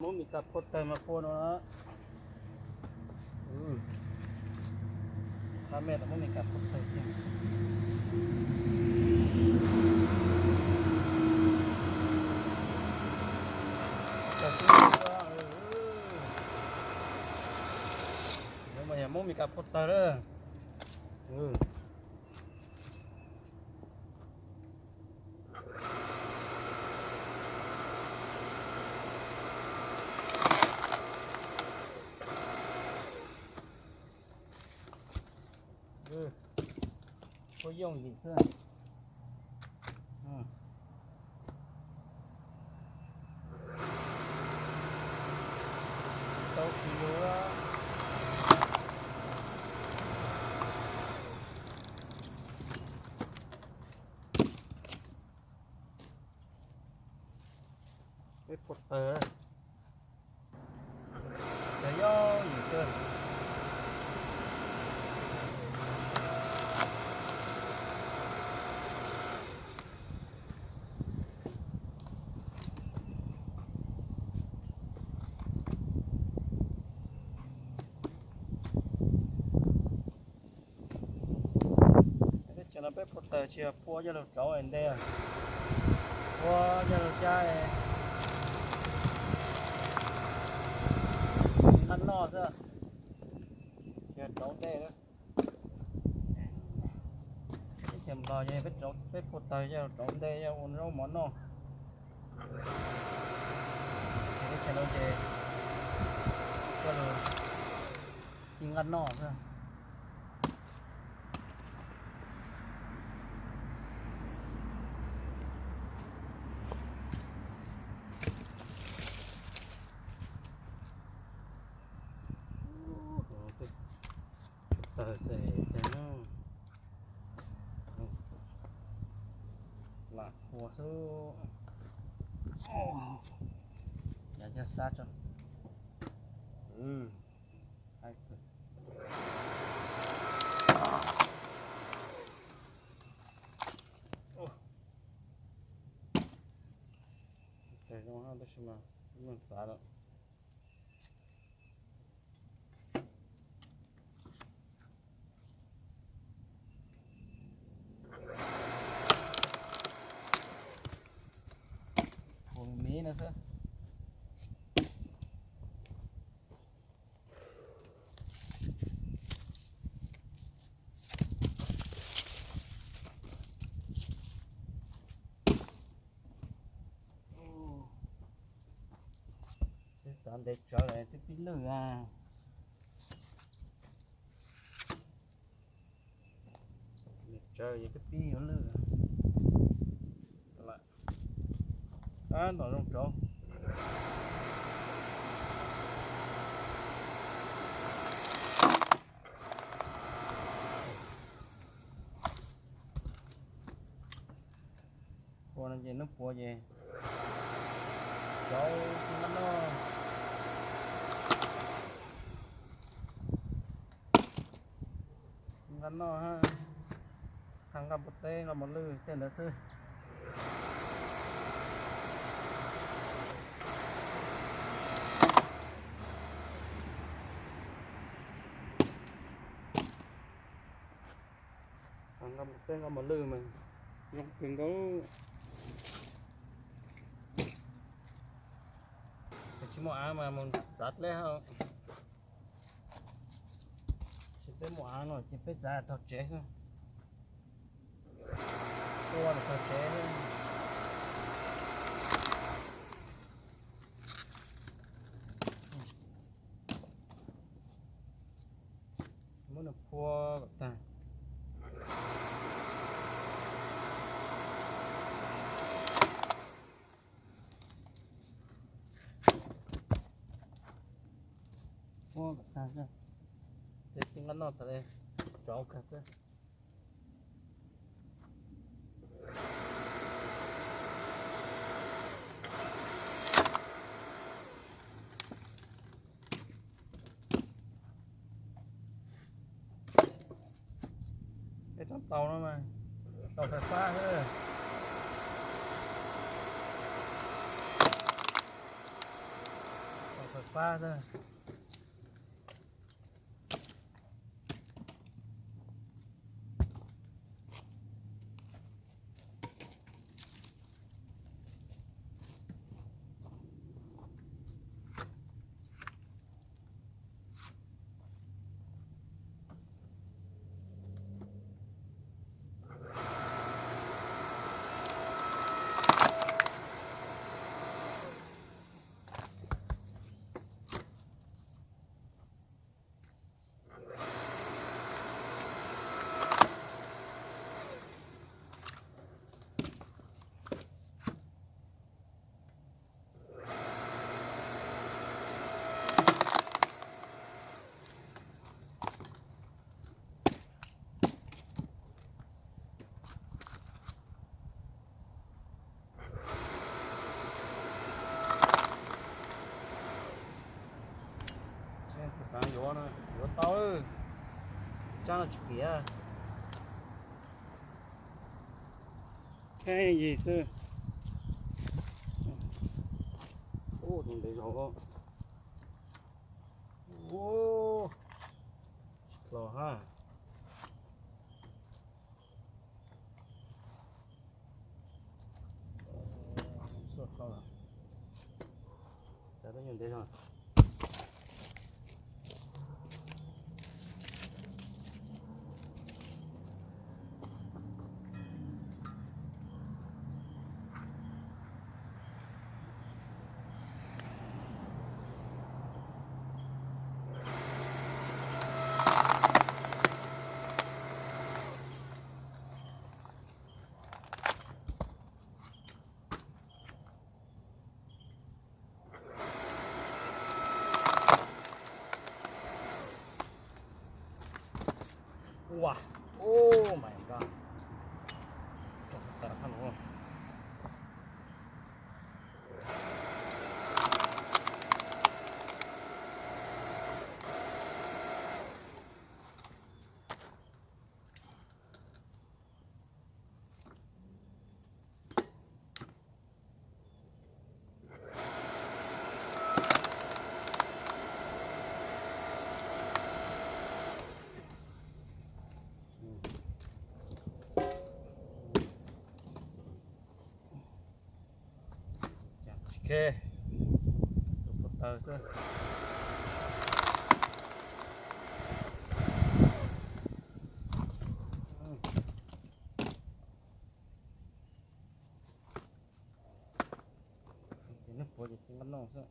Muab mis kas phua tawg mas phua no na. Qab me los muab mis kas phua tawg tiag. Tawg xwb. Mas yog muab mis kas phua tawg na. Phua yooj yim xwb. Tau kiag. Peb phua tawg. Cov yooj yim kawg. Teb chaws no peb phua tawg tsis yog phua coj lug rauv ntej, phua coj lug cab nqaj noj xwb, tsis yog rauv ntej. Teb chaws Nplog ces peb phua tawg coj lug rauv ntej coj ua zaub mov noj. Teb chaws no ces coj lug ci nqaj noj xwb. Tawg ces tag no, lam phua xwb. Yav coj sab tso. Tawg zoo tab sis mas muaj txav lawm. Phua me no xwb. Twb txav ntev tsawv lawm twb pib lwj a. Ntev tsawv es twb pib yuav lwj. Tab tom zoo tsawv. Ua no ces nub puav ces cov tsis nqaj noj, tsis nqaj noj, hab nqaj npua teb nqaj mos lwj tej ntawd xwb. Nqaj mos teb nqaj mos lwj mas zoo kawg nkaus. Tsis muaj av mas mus txav dleb hab. Tsis peb muaj av no ces peb txav tog tsev xwb. Tua los tog tsev xwb. Muab nws phua kom tag. Phua kom tag xwb. Ces tsis nqaj noj txhad li, tsauv kawg xwb. Peb rov tau no mas, tau fais fab xwb. Pab xwb. Xav yuav no yuav tau, tsab no tsis kiam. Kheej yig xwb. Tus ntev zog. Ua, tsis hlo hab. Xuaj hlo lawm. Xav tus nyuag ntev zog. Ua, oh my god. Tau tawm hab no. Tsis khe, tus puag taws xwb. Ces nej puav ces tsis nqaj noj xwb.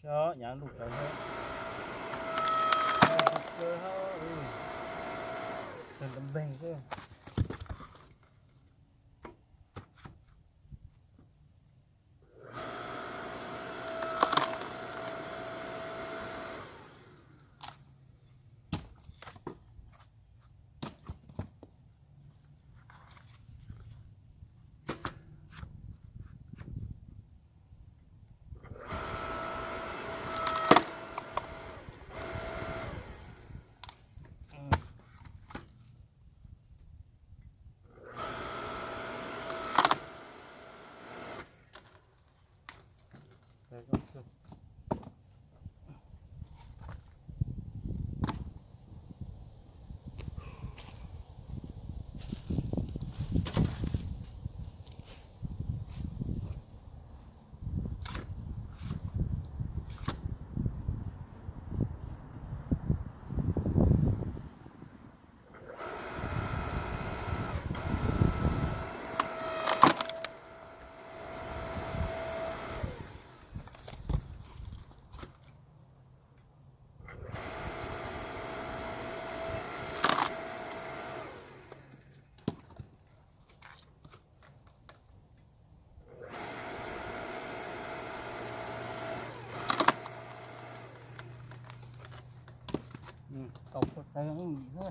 Saib nyav luj tsawv hab. Tsawv ntev nteeg xwb. Tau puag taws ib ntsis xwb.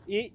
Ib,